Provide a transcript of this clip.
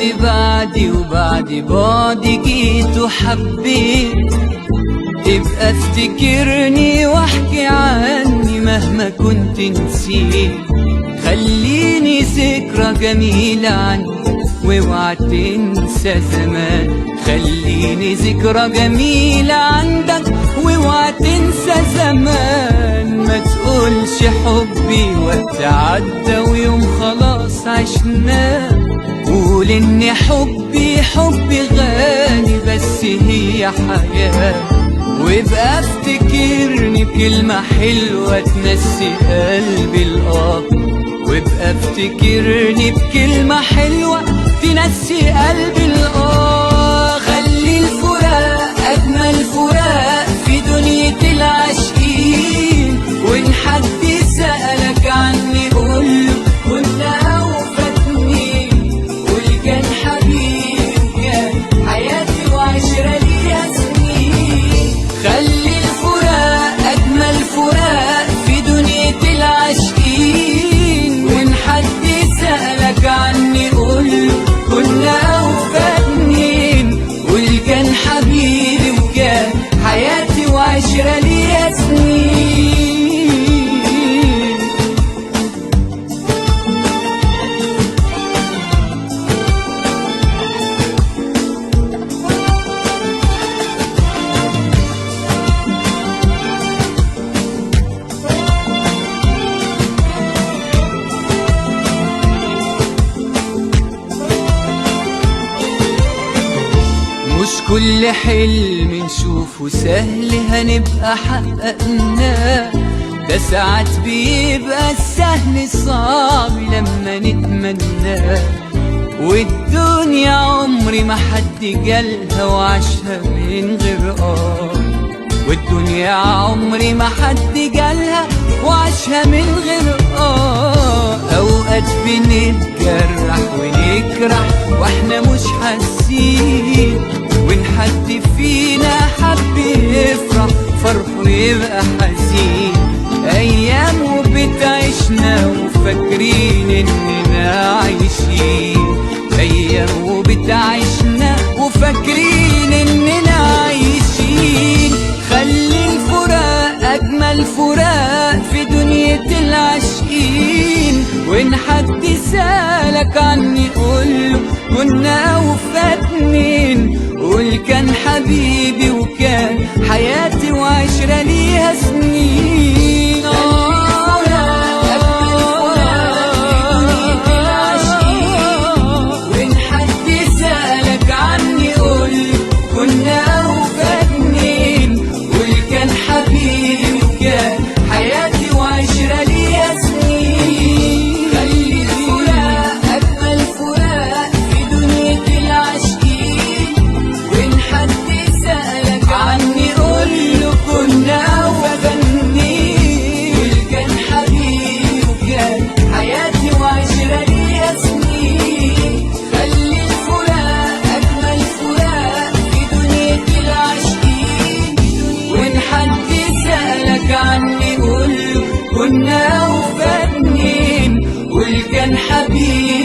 كنت بعدي وبعد بعدي جيت وحبيت، ابقى افتكرني واحكي عني مهما كنت نسيت. خليني ذكرى جميلة عني واوعى تنسى زمان. خليني ذكرى جميلة عندك واوعى تنسى زمان. ما تقولش حبي وقت عدى ويوم خلاص عشناه، قول ان حبي حبي غالي بس هي حياة. وابقى افتكرني بكلمة حلوة تنسي قلبي الآه، وابقى افتكرني بكلمة حلوة تنسي قلبي الآه. خلي الفراق أجمل فراق في دنيا العاشقين، وإن حد سألك عني قوله كنا أوفى اتنين. قول كان حبيبي وكان حياتي وعشرة ليها سنين. خلي الفراق أجمل فراق في دنيا العاشقين، وإن حد سألك عني قوله كنا أوفى اتنين. قول كان حبيبي وكان حياتي وعشرة ليها سنين. مش كل حلم نشوفه سهل هنبقى حققناه، ده ساعات بيبقى السهل صعب لما نتمناه. والدنيا عمري ما حد جالها وعاشها من غير آه، والدنيا عمري ما حد جالها وعاشها من غير آه. أوقات بنتجرح ونجرح واحنا مش حاسين، وإن حد فينا حب يفرح فرحه يبقى حزين. أيام وبتعيشنا وفاكرين إننا عايشين، أيام وبتعيشنا وفاكرين إننا عايشين. خلي الفراق أجمل فراق في دنيا العاشقين، وإن حد سألك عني قوله كنا أوفى اتنين. قول كان حبيبي وكان حياتي وعشرة ليها سنين. وإن حد سألك عني قوله كنا أوفى اتنين. قول كان حبيبي وكان حياتي وعشرة ليها سنين. خلي الفراق أجمل فراق في دنيا العاشقين، وإن حد سألك عني قوله كنا أوفى اتنين. قول كان حبيبي وكان حياتي وعشرة ليها سنين. خلي الفراق أجمل فراق في دنيا العاشقين، وإن حد سألك عني قوله كنا أوفى اتنين. قول كان حبيبي